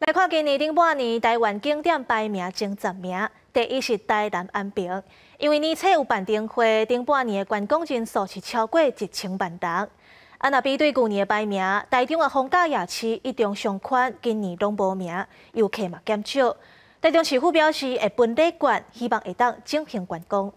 來看今年頂半年台灣景點排名前十名，第一是台南安平，因為年初有辦燈會，頂半年的觀光人數是超過1000萬人。啊，若比對舊年的排名，台中的逢甲夜市、一中商圈今年攏無名，遊客嘛減少。台中市府表示會分禮券，希望會當振興觀光。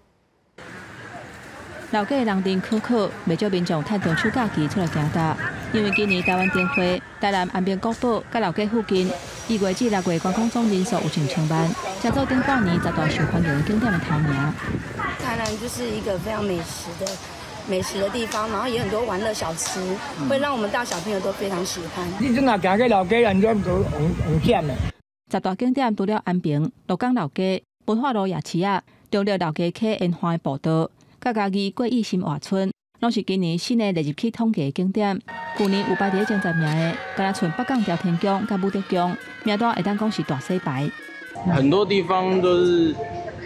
老街人陣可可，袂少民眾趁中秋假期出來行踏。因為今年台灣燈會，台南安平古堡佮老街附近，1月至6月觀光總人數有上千萬，成做頂半年十大受歡迎景點的頭名。台南就是一個非常美食的地方，然後也很多玩樂小吃，會讓我們大小朋友都非常喜歡。你陣若行過老街，人就都紅線的。十大景點除了安平、鹿港老街、文化路夜市仔、中壢老街溪沿岸的步道，佮嘉義過億新活村，攏是今年新的列入去統計的景點。舊年有排佇前十名的，敢若賰北港朝天宮佮武德宮，名單會當講是大洗牌。很多地方都是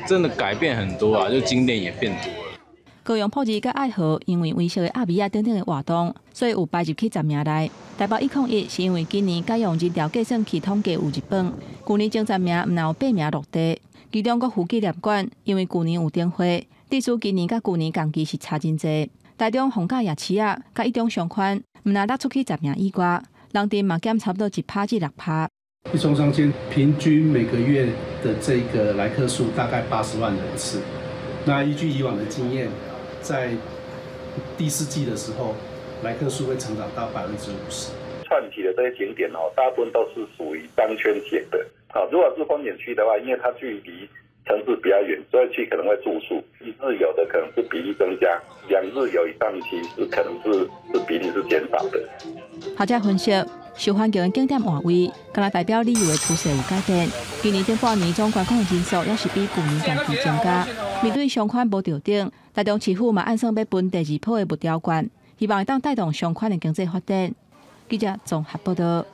真的改變很多啊，就景點也變多了。高雄朴子佮愛河因為威色的鴨米仔等等的活動，所以有排入去十名內。台北101是因為今年改用人潮計算器統計有入榜，舊年前十名毋但有八名落地，其中國父紀念館因為舊年有燈會，致使今年佮舊年同期是差真濟。台中逢甲夜市仔佮一中商圈，毋但落出去十名以外，人陣嘛減差不多1趴至6趴。一中商圈平均每個月的這個來客數大概80萬人次。那依據以往的經驗，在第四季的時候，來客數會成長到50%。串起的這些景點哦，大部分都是屬於商圈型的。好，如果是風景區的話，因為它距離城市比較遠，所以去可能會住宿。一日遊的可能是比例增加，兩日遊以上其實可能是比例是減少的。學者分析，受歡迎的景點換位，敢若代表旅遊的趨勢有改變。今年頂半年總觀光的人數也是比舊年同期增加。面對商圈無著頂，台中市府嘛按算欲分第二波的物調券，希望會當帶動商圈的經濟發展。記者綜合報道。